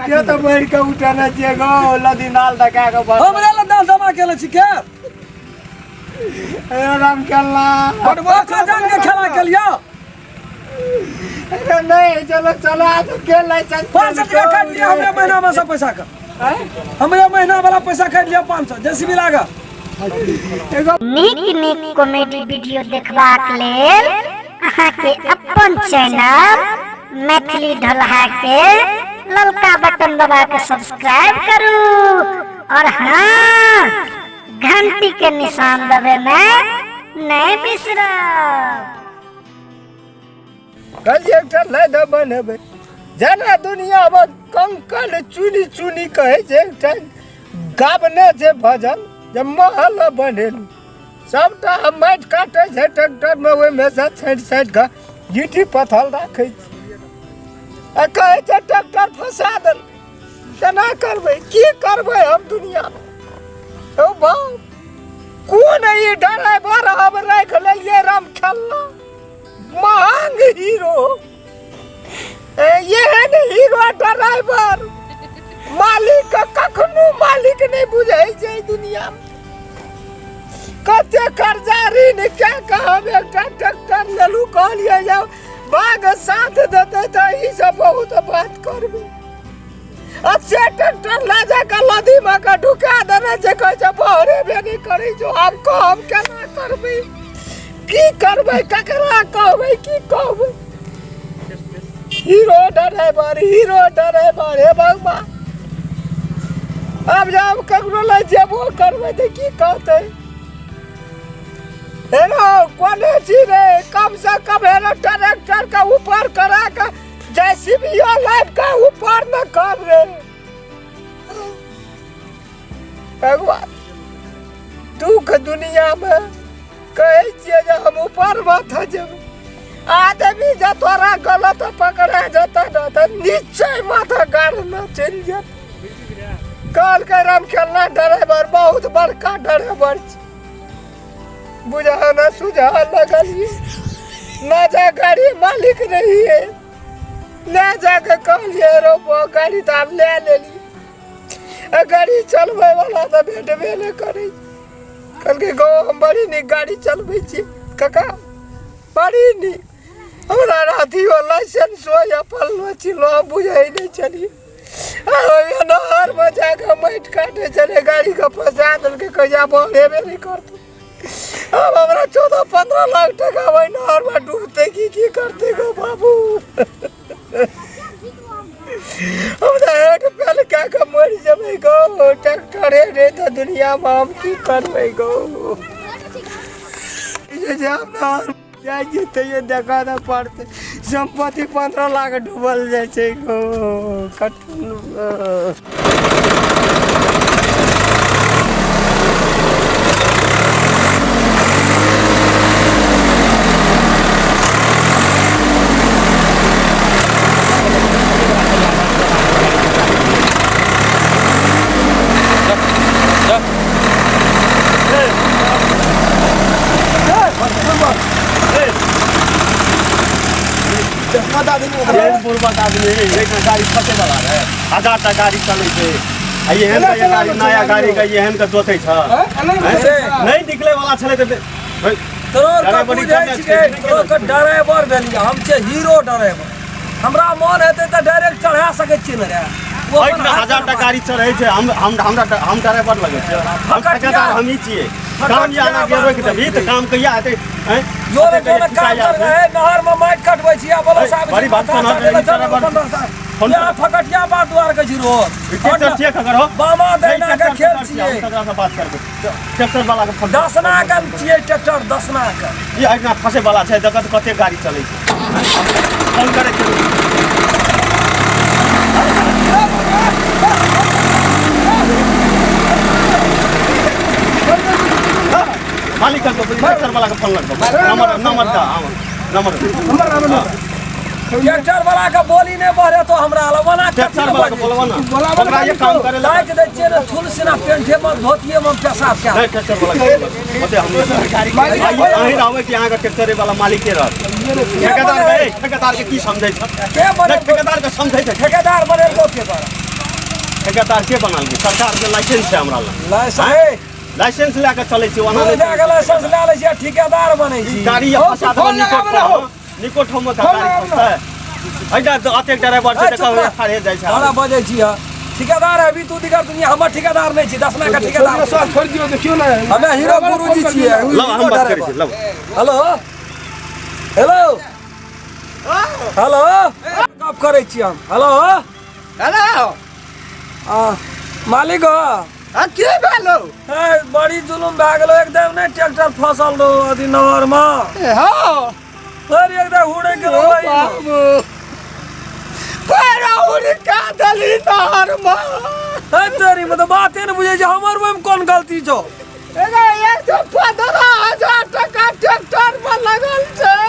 के तऽ मरि कऽ उठेने छियै गो लदी नाल दका कऽ बस हमरे लग दाल जमा केले छी के हे राम खेलना ओकरा जान के खेला के लिया अरे नहीं चलो चलो आज खेल लै छै 500 टका काटि लिया हमरे महीना में सब पैसा का हमरे महीना वाला पैसा काटि लिया 500 जेसीबी लागा एगो नीक नीक कॉमेडी वीडियो देखबाक लेल अहाँके अपन चैनल मैथिली ढोलहा के ललका बटन दबा के सब्सक्राइब करू और हाँ, घंटी के निशान दबेनाइ नहि बिसरब। कहलियै एकटा लैद बनेबै जेना दुनियामे कंकड़ चुनि चुनि कहै छै एकटा गाबने छै भजन जे महल बनेलहुँ सभटा हम माटि काटै छै ट्रैक्टरमे ओहिमे सँ छाँटि छाँटि कऽ गिट्टी पत्थर राखै छी आ कहै छै ट्रैक्टर फँसा देल केना करबै की करबै हम दुनियामे हौ बाप कोन ई ड्राइवर हम राखि लेलियै राम खेलना महंग हीरो एहन हीरो ड्राइवर मालिक के कखनो मालिक नहि बुझै छै दुनिया कते कर्जा ऋण के कहब एकटा ट्रैक्टर लेलू कहलियै जे बाघ साथ देतै तऽ ई सब बहुत बात करबै आ से ट्रैक्टर लए जा कऽ नदीमे कऽ ढुका देने छै कहै छै बहरेबे नहि करै छौ आब कहब केना करबै की करबै ककरा कहबै की कहबै हीरो ड्राइवर हीरो ड्राइवर हे भगवान आब जब हम ककरो लग जेबो करबै तऽ की कहतै हेरो कोने छी रे कम से कम हेरो ट्रैक्टर के ऊपर करा के जेसीबी लाइव के ऊपर न कर रे भगवान दुख दुनिया में कहै छियै जे हम ऊपर माथा जेबै आदमी जे तोरा गलत पकड़ा जेतै ने तऽ निश्चय माथा गाड़ने चलि जेतै कहलकै राम खेलना ड्राइवर बहुत बड़का ड्राइवर छै बुझा न सुझा लगलियै ना जा गाड़ी मालिक रहियै ले जाके कहलियै रो गाड़ी तऽ आब ले लेलियै आ गाड़ी चलबै वाला तऽ भेटबे नहि करै कहलकै गौ हम बड़ी नीक गाड़ी चलबै छी काका बड़ी नीक हमरा अथियो लाइसेंसो या फल्लो चिल्लो हम बुझै नहि छलियै आ ओहिमे नहरमे जाकऽ माटि काटै छलियै गाड़ीके फँसा देलकै कहै आब हेबे नहि करतौ आब हमरा 14-15 लाख टका ओहि नहरमे डूबतै की की करतै गो बाबू हम तऽ हेड पेल कए कऽ मरि जेबै गो ट्रैक्टरे नहि तऽ दुनियामे हम की करबै गो जे जे हम नहर जाइ छियै तैयो देखऽ तऽ पड़तै सम्पत्ति 15 लाख डूबल जाइ छै गो कठिन बुढ़बक आदमी एक गाड़ी फसे वाला रहे हजार टा गाड़ी चलै छै आ एहन के गाड़ी नया गाड़ी के एहन के जोतै छ नहि निकले वाला छलै तऽ तोर के बुझै छिकै तोर के ड्राइवर भेलियै हम छियै हीरो ड्राइवर हमरा मन हेतै तऽ डायरेक्ट चढ़ा सकै छियै ने रे ओ अपन एहिठाम हाथ हजार टा गाड़ी चढ़ै छै हम हम हमरा हम ड्राइवर लगै छै हम ठेकेदार हमही छियै काम या आना के रोकि देबही तऽ काम कहिया हेतै आँय? जोरे कते जोरे कहिया काम कर छै? रहे नहर में माटि कटबै छी आ बोलो साहब बड़ी बात सुना रहे, ड्राइवर। फोन यहाँ फकटिया बात द्वार के छी रोड ई ट्रैक्टर छियै ककर हो बामा दहिना के ट्रैक्टर खेल ककर छियै? छियै हम ककरा से बात करबै ट्रैक्टर वाला के फोन दसना के छियै ट्रैक्टर दसना के ई एहिना फंसे वाला छै देखत कते गाड़ी चलै छै फोन करै छै मालिक के ट्रैक्टर वाला के फोन लगबो नंबर नंबर दा नंबर नंबर ट्रैक्टर वाला के बोली नहीं बढ़े तो हमरा लग ओना ट्रैक्टर वाला के बोलबो ना ओकरा ये काम करे ला लाइक दै छियै ने थुल सिना पेंटे में धोतिए में पेशाब कए नहीं ट्रैक्टर वाला के बोलबो ओते हम अहीं रहबै कि अहाँके ट्रैक्टरे वाला मालिके रहत ठेकेदार के ठेकेदार के की समझै छ के बने ठेकेदार के समझै छै ठेकेदार बनेलको के तोरा ठेकेदार के बनल सरकार के लाइसेंस छै हमरा लग। लाइसेंस? लाइसेंस लए के चलै छी ओना तू नहि। जाके लाइसेंस लए लै छी आ ठिकेदार बनै छी। गाड़ी हो, फंसा फोन देबै लगाबै ने हो। निकोट ठाम फोन गाड़ी लगाबै ने। फंसतै। एहिटा तऽ अतेक ड्राइवर छै ए, तऽ चुप कहबै रह। ठाढ़े जाइ छै। बड़ा बजै छी हँ। ठिकेदार अभी तू दिगर दुनिया हमर ठिकेदार नहि छी, दसमा के ठिकेदार। सर, छोड़ि दियौ, देखियौ ने। हमे हीरो गुरुजी छियै। लव, हम बात करै छी, लव। हेलो हेलो हेलो, गप करै छी हम। हेलो। हेलो। आ, मालिक हो। आ की भेलो? ए, बड़ी जुलुम भए गेलो एकदम। नहि ट्रैक्टर फसल रहो अथी नहर मे। हँ। अरे एकदम उड़े गेलो भाई। बाबू पैरा उड़ का दली नहर में। ए तेरी में तो बाते ने बुझै छै, हमर में कोन गलती छौ? एगो 1,15,000 टका ट्रैक्टर पर लगल छै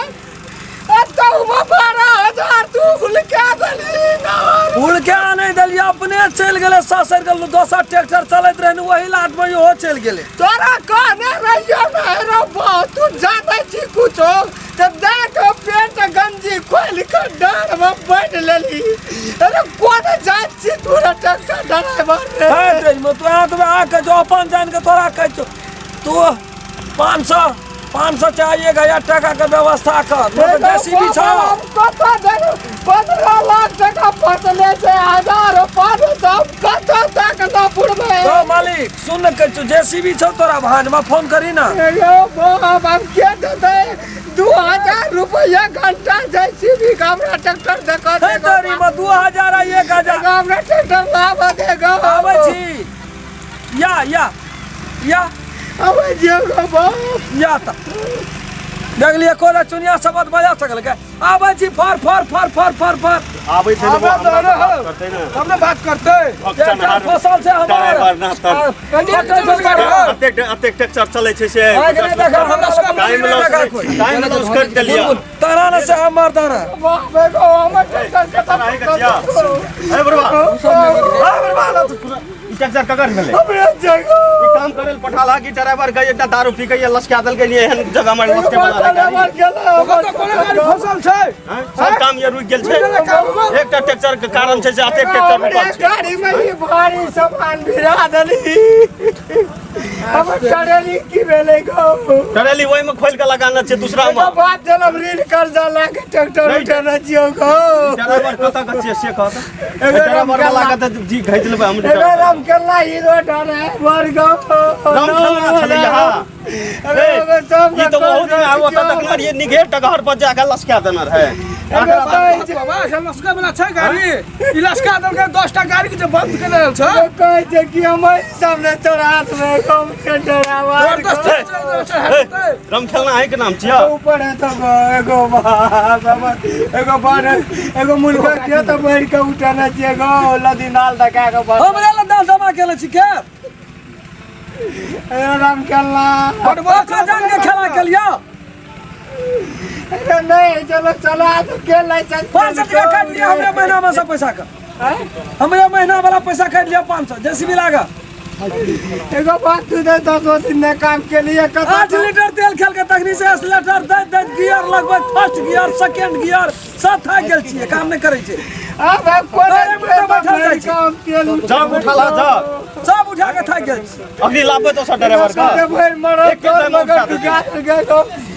आ तहु 12,000 तू हुलका देली नहर। उड़के आनै देलियै, अपने चलि गेलै ससरि गेल। दोसर ट्रैक्टर चलैत रहै ने, वही लाट में इहो चलि गेलै। तोरा कहने रहियो ने रे बा, तू जानै छी कुछो तऽ दए के पेट गंजी खोलि के डाँड़ में बान्हि लेली। अरे कोन जाइत छी तू रे ट्रैक्टर ड्राइवर रे? हे तेरी में तू हाथ में आके जो अपन जान के तोरा कहै छौ, तू 500 चाहे 1000 टका के व्यवस्था कर, नहीं तऽ जेसीबी छौ। कतऽ देलू? 15 लाख टका फसले छै, हजार 500 कतऽ तक न पुरबै। तो मालिक सुन ने, कहै छौ जेसीबी छौ तोरा भांज में, फोन करी ना। एगो बाप, हम के देतै? 2000 रुपैआ घंटा जेसीबी के। हमरा ट्रैक्टर देखऽ। हे तेरी में 2000 आ 1000। हमरा ट्रैक्टर लाबऽ दे गो। आबै छी, या या या। अबै छियौ गो बाप। या तऽ देखलियै कोना चुनिया शब्द बजा सकल के आबै छी, फर फर फर फर फर फर। आबै छै ने, आबै हमरा तऽ से बात रहो। करतै ने। तब ने बात करतै। ट्रैक्टर फसल छै हमर। ड्राइवर ना तर। कनी अतेक अतेक ट्रैक्टर चलै छै से आइ के नहि देखा हमरा सबके। टाइम नहि लॉस देखा कोई। टाइम लॉस कर देलियै। तारा ने से हमर तारा। बाप एगो हमर ट्रैक्टर के। अहीं के छियै? ए बुढ़वा, ए बुढ़वा, ई ट्रैक्टर ककर भेलै? हमरे जगह। ई काम करे लए पठाला कि ड्राइवर के एकटा दारू पी के लसका देलकै ने, एहन जगह में लसके वाला रहै गाड़ी। ओकर तऽ कोनो गाड़ी फसल छै। हैं? सब काम ये रुकि गेल छै। रुकि गेलै काम हमर। एकटा ट्रैक्टर के कारण छै से अतेक ट्रैक्टर रुकल छै। गाड़ी में ही भारी सामान भिरा देली। हमर करेली की भेलै गो? ट्रेली ओहिमे खोलि के लगाना छै दूसरा मे। एगो बात जनम, ऋण कर्जा लए के ट्रैक्टर नहीं। उठेने छियौ गो। ड्राइवर कतऽ के छियै से कह तऽ। ड्राइवर वाला के तऽ जी घैच लेबै हम। एगो राम केला हीरो ड्राइवर गो। राम खेलना छलै यहाँ। एगो एगो सब ई तऽ बहुत आब ओतऽ देखने रहियै निघेर टगहर पर जाके लसका देने रहै। एगो कहै छै। बाबा, एखन लसका वाला छै गाड़ी? ई लसका देलकै 10 टा गाड़ी के जे बंद केने छै। एगो कहै छै कि हम एहि सामने तोरा हाथमे हम के ड्राइवर। जबरदस्त छै। राम खेलना अहींके नाम छियै? ऊपर है तो एगो बाप, एगो बड़, एगो मुर्गा के तो बढ़ के उठाना छियै गो, लदी नाल दका के बस। हमरे लग दाल जमा केले छी के? एगो राम खेलना। ओकरा जान के खेला के लिया। एगो नहीं चलो चला तो के लाइसेंस। 500 टका काटि लिया हमरे महीना में से पैसा के। हमरे महीना वाला पैसा काटि लिया 500, जेसीबी लागा। एगो बात, तू दे 10 दिन में काम के लिए कत 8 लीटर तेल खेल के तखनी से एक्सलेटर दैत दैत गियर लगभग फर्स्ट गियर सेकेंड गियर सब थाकि गेल छियै, काम नहि करै छै। अब कोन अरे, मुँह बैठल जाइ छै। काम तेल जग उठाला जग। सब उठा के थाकि गेल छियै। अखनी लाबे तो सर ड्राइवर का भरि मरल। एक टाइम मगर उठा देतै। टुटा गेल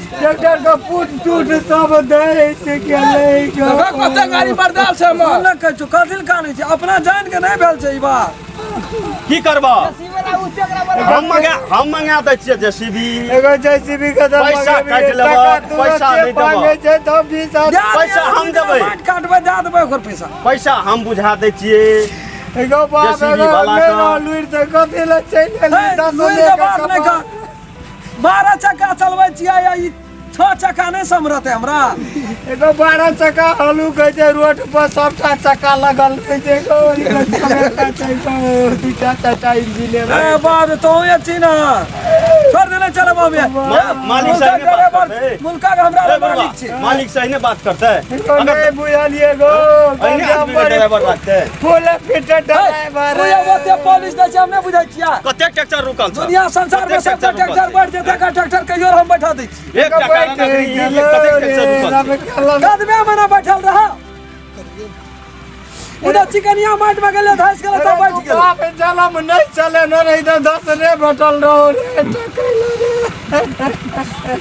ट्रैक्टर के पुट टूट सब दै से के ले गो। कते गाड़ी बर्दाल छै हमर। कोन कहै छौ? कथी लए कानै छै? अपना जान के नहि भेल छै ई बात। की करबह? हम मंगा दै छियै जेसीबी। एगो जेसीबी के तऽ पैसा मंगेबी, काटि लेबह, टका तुरते पैसा नहि देबह। मांगे छै तऽ 20,000। दए पैसा दिअ, हम देबै। माटि काटबै, दए देबै ओकर पैसा। पैसा हम बुझा दै छियै। एगो बाप जेसीबी एगो वाला नहि के। लुरि तऽ कथी लए चलि हे, गेली दस लुरि के बात नहि कर। 12 चक्का चलबै छियै या ई 6 चक्का नहि समरतै हमरा? एगो 12 चक्का हलुक होइ छै? रोड पर सबटा चक्का लगल रहै छै गो। ई चमेटा छै गो, दूटा चारिटा इंजिन। ए बाप रे, तों ये छी ना, छोड़ देने चलब हम ये। मालिक से नहि बात करतै। मुल्का के हमरा ए लग बड़वा, मालिक छै। मालिक से नहि बात करतै। एगो नहि बुझलियै गो। अहिने आदमी के ड्राइवर राखतै। फुल फिट ड्राइवर। तू ये ओते पॉलिश दै छै, हम नहि बुझै छियै। कतेक ट्रैक्टर रुकल छै? दुनिया संसार में कतेक सबटा ट्रैक्टर ट्रैक्टर रुकल बढ़ जेतै, एकर ट्रैक्टर कहियो हम बैठा दै छी। छै? एकटा कारण अखनी ई जे कतेक ट्रैक्टर रुकल छै? कदमे मने बैठल रह, उधर चिकनिया माटि में गेलै, धस गेलै तऽ बैठ गेलै। गेल। बाप जलम नहि चले न रही तऽ दस रे भेटल रहो रे टकैलो रे। ए,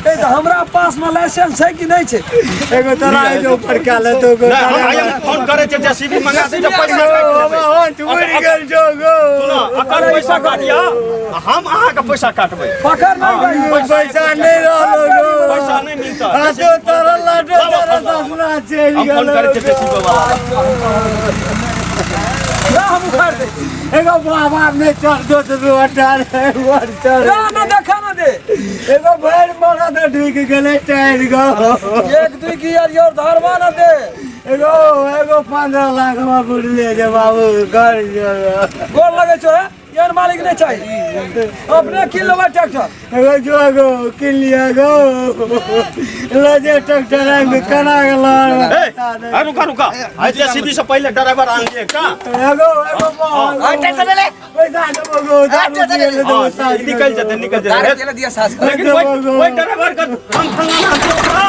तऽ हमरा पास में लाइसेंस छै कि नहि छै? एगो तोरा एगो ऊपर कए लेतौ गो। नहि, हम आइ फोन करै छियै, जेसीबी मंगा दे जे पैसा काटि लेबै। हाथ उड़ि गेल छौ गो। सुनो, अकर पैसा काटिया, हम अहाँके पैसा काटबै। पकड़ नहि गई। पैसा नहि रहलो गो। पैसा नहि मिलता। आ तो तोरा लाडो तोरा ससुरा चलि हम फोन गेलो। करै छियै जेसीबी वाला। ना, हम उखाड़ दे। एगो बाबा नहि चढ़ दो तो दू हटा रे ऊपर चढ़। ना ना, देखा ना दे। एगो भरि मरद ढुकि गेलै टायर गो। एक दुई की यार your धरवा ना दे। एगो एगो 15 लाख में बुझले जे बाबू घर जो। गोर लगे छो हे, एहन मालिक नहि चाही। अपने कीन लेबै ट्रैक्टर। एगो जो एगो किन लिया गो लो जे ट्रैक्टर आबि कऽ केना गेलो। ए, आ रुका रुका, आइ जेसीबी से पहिले ड्राइवर आनलियै का? एगो एगो पैसा देबो गो, दारू पियै लए देबो। हाँ, साँझ निकल जेतै, निकल जेतै। लेकिन ओहि ड्राइवर के हम फलाना छै ओकरा,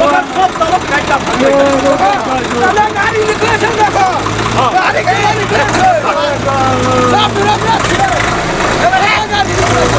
ओकर सब तलब काटि कऽ फंसबै। चले, गाड़ी निकले छै, देखो गाड़ी कहिया निकले छै, सब पूरा पूरा छै। गाड़ी निकले छै।